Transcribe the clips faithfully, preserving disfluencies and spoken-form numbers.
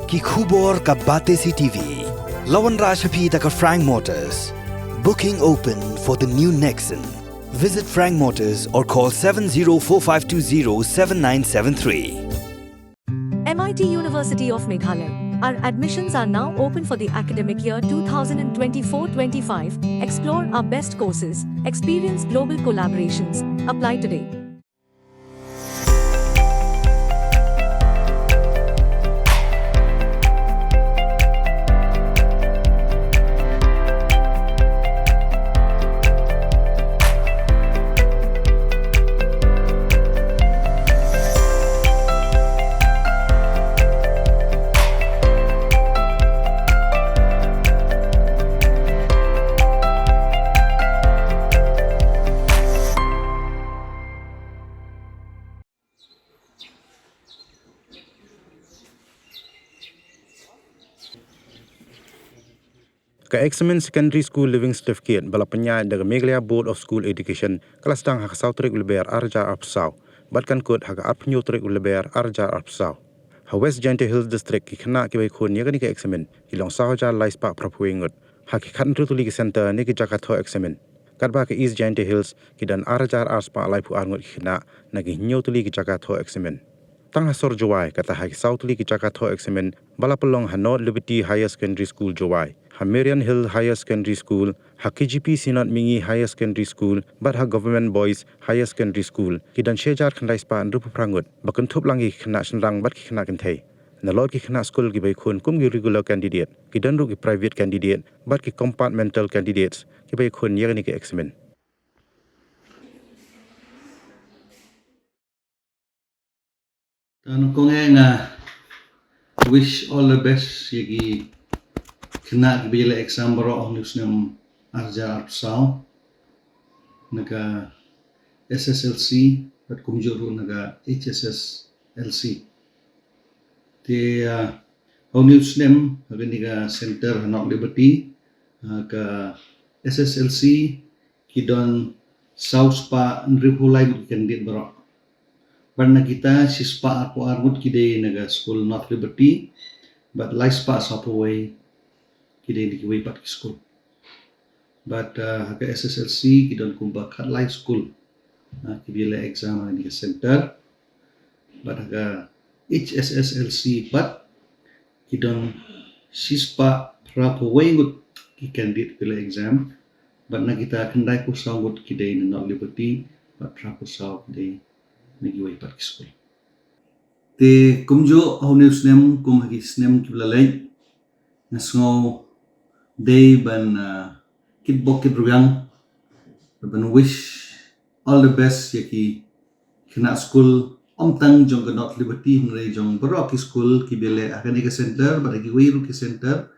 Ki khubor ka Batesi TV. La wanrah sha phi da ka Frank Motors. Booking open for the new Nexon. Visit Frank Motors or call seven zero four five two zero seven nine seven three. M I T University of Meghalaya. Our admissions are now open for the academic year twenty twenty-four twenty-five. Explore our best courses, experience global collaborations. Apply today. Ka eksamin Secondary School Leaving Certificate ba la pynïaid da ka Meghalaya Board of School Education ka la sdang ha ka saw tarik u Lber ar hajar arphew saw bad kan kut ha ka arphew hynñiew tarik u Lber ar hajar arphew saw. Ha West Jaintia Hills District, ki khynnah kiba ïakhun ïa kane ka eksamin ki long saw hajar lai spah phraphew wei ngut ha ki khathynriew tylli ki centre ne ki jaka thoh eksamin. Katba ka East Jaintia Hills ki don ar hajar ar spah laiphew ar ngut ki khynnah na ki hynñiew tylli ki jaka thoh eksamin. Tang ha sor Jowai, kata ha ki saw tylli ki jaka thoh eksamin ba la pynlong ha North Liberty Higher Secondary School Jowai, ha Marian Hill Higher Secondary School, ha K G P Synod Mihngi Higher Secondary School bad ha Government Boys Higher Secondary School, ki don shi hajar khyndai spah hynriewphew phra ngut, ba kynthup lang ïa ki khynnah shynrang bad ki khynnah kynthei. Nalor ki khynnah skul kiba ïakhun kum ki regular candidate, ki don ruh ki private candidate bad ki compartmental candidates kiba ïakhun ïa kane ka eksamin. Te nyngkong eh nga wish all the best ïa ki khynnah kiba ïaleh exam baroh ha une u snem ar hajar arphew saw na ka S S L C bad kumjuh ruh na ka H S S L C. Te, ah, ha une u snem ha kane ka centre ha North Liberty, ah, ka S S L C ki don saw spah hynriewphew lai ngut ki candidate baroh. Bad na kita shi spah arphew ar ngut ki dei na ka skul North Liberty, bad lai spah sawphew wei ki dei na kiwei pat ki skul. Bad, ah, ha ka S S L C ki don kumba khatlai skul, ah, kiba ïaleh exam ha kane ka centre. Bad ha ka H S S L C pat ki don shi spah phraphew wei ngut ki candidate kiba ïaleh exam. Bad na kita khyndaiphew saw ngut ki dei na North Liberty bad phraphew saw ki dei na kiwei pat ki skul. Te kumjuh ha une u snem kum ha ki snem kiba la leit, nga sngew dei ban, ah, kitbok kitrwiang, ban wish all the best ïa ki khynnah skul, ym tang jong ka North Liberty hynrei jong baroh ki skul kiba ïaleh ha kane ka centre bad ha kiwei ruh ki centre,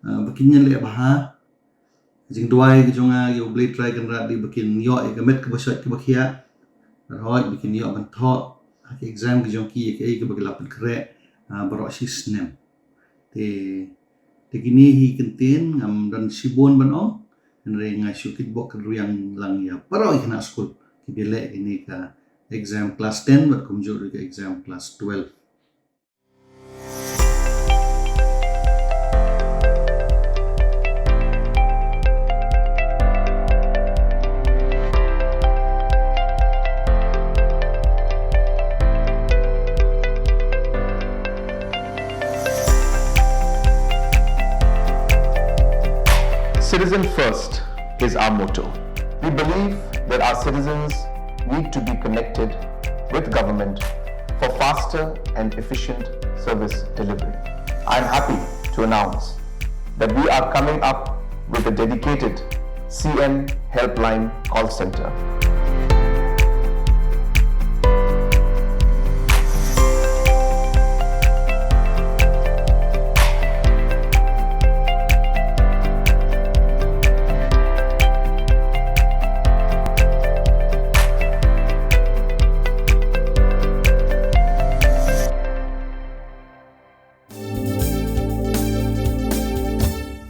ah, ba kin ïaleh bha. Jingduwai ka jong nga ïa U Blei Trai Kynrad dei ba kin ïoh ïa ka met kaba shait kaba khiah, bad hooid ba kin ïoh ban thoh ha ki exam ki jong ki ïa kaei kaba ki la pynkhreh, ah, baroh shi snem. Te, te kine hi kyntien, ngam don shibun ban ong, hynrei nga shu kitbok kitrwiang lang ïa baroh ki khynnah skul kiba ïaleh kine ka exam class ten bad kumjuh ruh ka exam class twelve. Citizen first is our motto. We believe that our citizens need to be connected with government for faster and efficient service delivery. I am happy to announce that we are coming up with a dedicated C M Helpline call center.